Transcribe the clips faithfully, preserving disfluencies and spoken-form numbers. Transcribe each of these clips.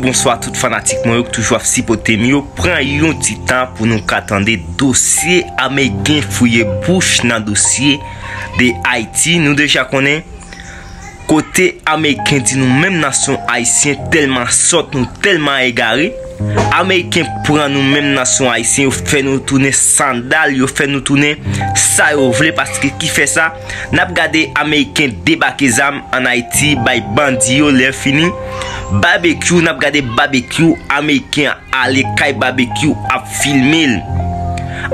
Bonswa tout fanatik mwen yo ki toujou ap sipòte m yo. Pran yon ti tan pou nou ka tande dosye ameriken fouye bouch nan dosye de Ayiti. Nou deja konnen kote ameriken di nou menm nasyon ayisyen tèlman sòt, nou tèlman egare. Ameriken pran nou menm nasyon ayisyen, yo fè nou tounen sandal, yo fè nou tounen sa yo vle, paske ki fè sa, n ap gade ameriken debake zam ann Ayiti, bay bandi yo, lè fini, babekyou, n ap gade babekyou, ameriken ale kay babekyou ap filme l.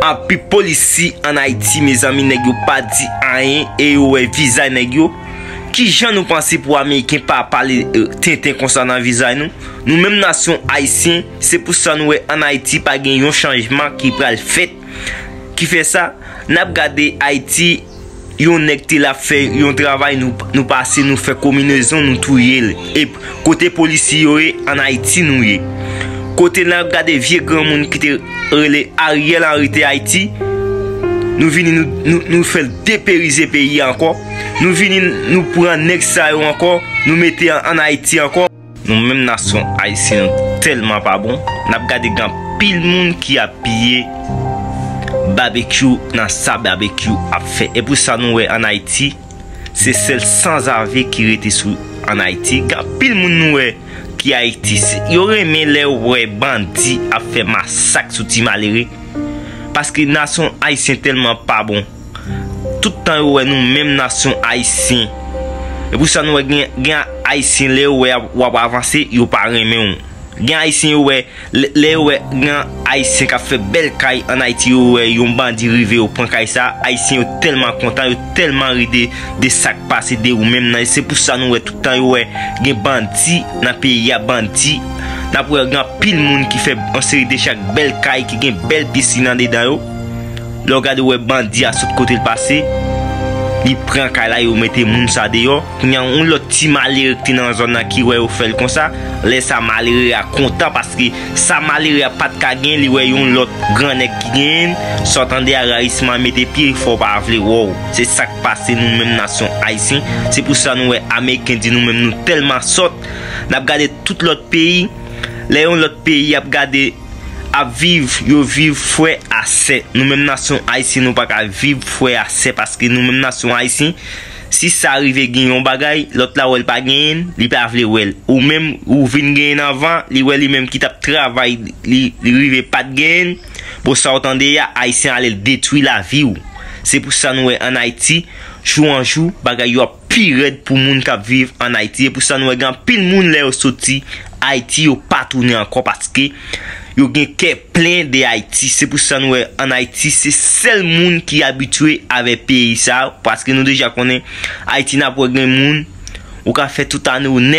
Anpi polisi ann Ayiti, mezanmi, nèg yo pa di anyen e yo wè vizaj nèg yo. Kijan nou panse pou ameriken pa pale, eh, tenten konsa nan vizaj nou? Nou menm nasyon ayisyen, se pou sa nou wè ann Ayiti pa gen yon chanjman ki pral fèt. Ki fè sa, n ap gade Ayiti, yon nèg te la fè yon travay, nou, nou pase, nou fè konbinezon, nou touye l. E kote polisi yo ye, ann Ayiti nou ye. Kote n ap gade vye granmoun ki te rele Ariel Henry te Ayiti, nou vini, nou, nou, nou fè l deperize peyi a ankò. Nou vini, nou pran nèg sa yo ankò, nou mete an, ann Ayiti ankò. Nou menm nasyon ayisyen, nou tèlman pa bon. N ap gade gen anpil moun ki apiye babekyou nan sa babekyou ap fè. E pou sa nou wè ann Ayiti, se sèl sanzave ki rete sou ann Ayiti. Gen anpil moun nou wè ki Ayiti. Se, yo renmen lè yo wè bandi ap fè masak sou ti malere. Paske nasyon ayisyen tèlman pa bon. Tout tan yo wè nou menm nasyon ayisyen. E pou sa nou wè gen, gen ayisyen lè yo wè w ap avanse, yo pa renmen w. Gen ayisyen yo wè, lè, lè yo wè gen ayisyen k ap fè bèl kay ann Ayiti, yo wè yon bandi rive, yo pran kay sa, ayisyen yo tèlman kontan, yo tèlman ri de, de sa k pase de ou menm nan. E se pou sa nou wè tout tan yo wè gen bandi nan peyi a, bandi. N ap wè gen anpil moun ki fè yon seri de chak bèl kay, ki gen bèl pisin andedan yo. Lè w gade, w wè bandi a sot kote l pase, li pran kay la, yo mete moun sa deyò. Kounye a, yon lòt ti malere ki te nan zòn nan ki wè yo fè l konsa. Lè sa, malere a kontan paske sa malere a pa t ka gen, li wè yon lòt grannèg ki genyen l. Sa w tande a, rayisman mete pye, fò w pa vle wè w. Se sa k pase nou menm nasyon ayisyen. Se pou sa nou wè ameriken di nou menm nou tèlman sòt. N ap gade tout lòt peyi. Lè yon lòt peyi ap gade, ap viv, yo viv frè a sè. Nou menm nasyon ayisyen, nou pa ka viv frè a sè, paske nou menm nasyon ayisyen, si sa rive gen yon bagay, lòt la wè l pa genyen l, li pa vle wè l. Ou menm, ou vin genyen l anvan, li wè li menm ki t ap travay, li, li rive pa t genyen l. Bon, sa w tande a, ayisyen ale l detwi lavi w. Se pou sa nou wè ann Ayiti, jou an jou, bagay yo ap pi rèd pou moun k ap viv ann Ayiti. E pou sa nou wè gen anpil moun lè yo soti Ayiti, yo pa tounen ankò paske yo gen kè plen de Ayiti. Se pou sa nou wè ann Ayiti, se sèl moun ki abitye avèk peyi sa, paske nou deja konnen Ayiti n ap wè gen moun, ou ka fè tout ane w nèt.